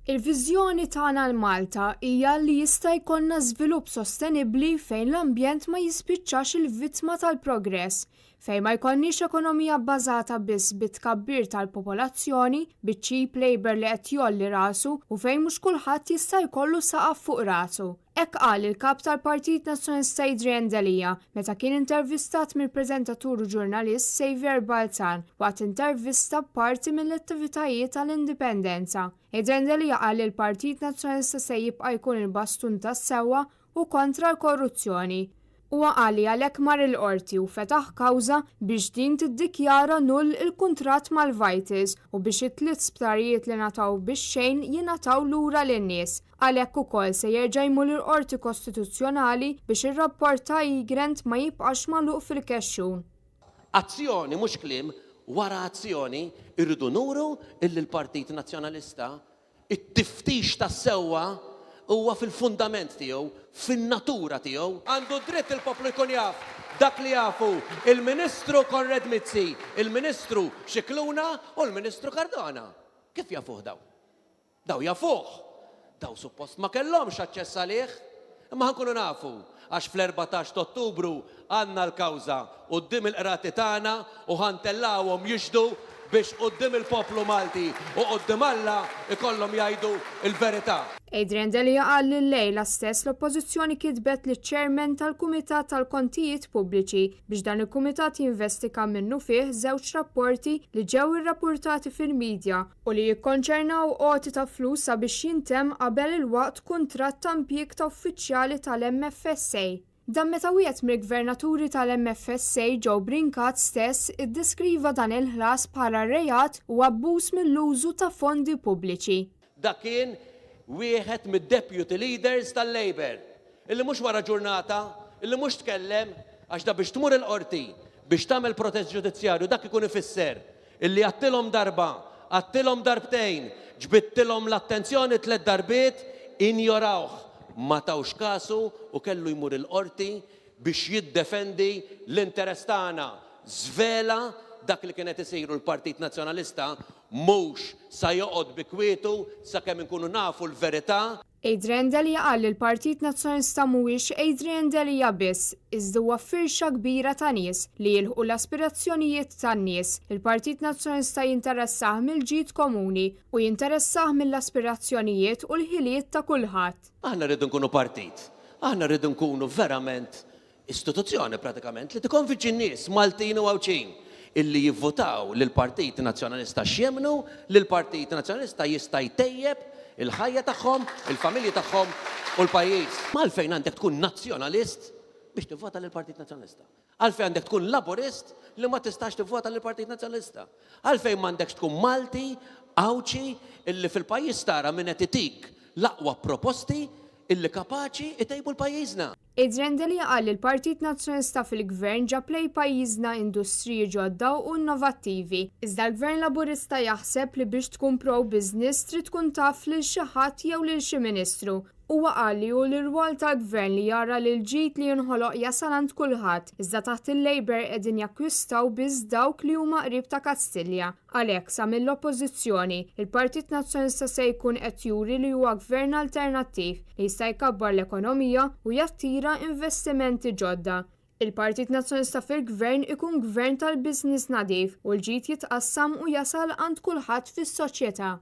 Il-viżjoni tagħna għal Malta hija li jista' jkollna żvilupp sostenibbli fejn l-ambjent ma jispiċċax il-vittma tal-progress, fejn ma jkollniex ekonomija bbażata biss bit-tkabbir tal-popolazzjoni, biċ-cheap labour li qed jgħolli rasu u fejn mhux kulħadd jista' jkollu saqaf fuq rasu. Hekk qal il-Kap tal-Partit Nazzjonalista Adrian Delia meta kien intervistat mill-preżentatur u ġurnalist Saviour Balzan waqt intervista parti mill-attivitajiet tal-Indipendenza. Adrian Delia qal li l-Partit Nazzjonalista se jibqa' jkun il-bastun tas-sewwa u kontra l-korruzzjoni. Huwa qal li għalhekk mar il-Qorti u fetaħ kawża biex din tiddikjara null il-kuntratt mal-Vitals u biex it-tliet sptarijiet li ngħataw bix-xejn jingħataw lura lin-nies. Għalhekk ukoll se jerġa' jmur il-Qorti Kostituzzjonali biex ir-rapport ta' Egrant ma jibqax magħluq fil-kexxun. Azzjoni mhux kliem, wara azzjoni rridu nuru illi l-Partit Nazzjonalista It-tiftix tas-sewwa huwa fil-fundament tiegħu, fin-natura tiegħu. Għandu dritt il-poplu jkun jaf dak li jafu il-Ministru Konrad Mizzi, il-Ministru Scicluna u l-Ministru Cardona. Kif jafuh dawn? Dawn jafuh. Dawn suppost ma kellhomx aċċess għalih. Imma ħa nkunu nafu, għax fl-14 t'Ottubru għandna l-kawża quddiem il-qrati tagħna u ħa ntellgħuhom jixhdu biex quddiem il-poplu Malti u quddiem Alla jkollhom jgħidu l-verità. Adrian Delia qal li llejla stess l-Oppożizzjoni kitbet liċ-Chairman tal-Kumitat tal-Kontijiet Pubbliċi biex dan il-Kumitat jinvestika minnufih żewġ rapporti li ġew irrapurtati fil-media u li jikkonċernaw għoti ta' flus sabiex jintemm qabel il-waqt kuntratt ta' impjieg ta' uffiċjali tal-MFSA. Dan meta wieħed mill-Gvernaturi tal-MFSA Joe Brincat stess iddeskriva dan il-ħlas bħala reat u abbuż mill-użu ta' fondi pubbliċi. Dak kien wieħed mid-deputy leaders tal-Labour, illi mhux wara ġurnata, illi mhux tkellem, għax da biex tmur il-Qorti biex tagħmel protest ġudizzjarju dak ikun ifisser Illi għadtilhom darba, għadtilhom darbtejn, ġbidtilhom l-attenzjoni tlett darbiet, injorawh, ma tawx kasu u kellu jmur il-Qorti biex jiddefendi l-interess tagħna. Żvela dak li kien qed isir u l-Partit Nazzjonalista mhux sa joqgħod bi kwietu sakemm inkunu nafu l-verità. Adrian Delia qal li l-Partit Nazzjonalista mhuwiex Adrian Delia biss, iżda huwa firxa kbira ta' nies li jilħqu l-aspirazzjonijiet tan-nies. Il-Partit Nazzjonalista jinteressah mill-ġid komuni u jinteressah mill-aspirazzjonijiet u l-ħiliet ta' kulħadd. Aħna rridu nkunu partit. Aħna rridu nkunu verament Istituzzjoni pratikament li tikkonvinċi n-nies Maltin u Għawdxin illi jivvutaw lill-Partit Nazzjonalista għax jemmnu li l-Partit Nazzjonalista jista' jtejjeb il-ħajja tagħhom, il-familji tagħhom u l-pajjiż. Għalfejn għandek tkun Nazzjonalist biex tivvota lill-Partit Nazzjonalista? Għalfejn għandek tkun Laburist li ma tistax tivvota lill-Partit Nazzjonalista? Għalfejn m'għandekx tkun Malti, Għawdxi illi fil-pajjiż tara min qed itik l-aqwa proposti illi kapaċi jtejbu l-pajjiżna? Adrian Delia qal li l-Partit Nazzjonalista fil-Gvern ġab lejn pajjiżna industriji ġodda u innovattivi, iżda l-Gvern Laburista jaħseb li biex tkun pro-business trid tkun taf lil xi ħadd jew lil xi Ministru. Huwa qal li hu l-irwol tal-Gvern li jara li l-ġid li jinħoloq jasal għand kulħadd, iżda taħt il-Labour qegħdin jakkwistaw biss dawk li huma qrib ta' Kastilja. Għalhekk, sa mill-Oppożizzjoni, il-Partit Nazzjonalista se jkun qed juri li huwa Gvern alternattiv li jista' jkabbar l-ekonomija u jattira investimenti ġodda. Il-Partit Nazzjonalista fil-Gvern ikun Gvern tal-business nadif u l-ġid jitqassam u jasal għand kulħadd fis-soċjetà.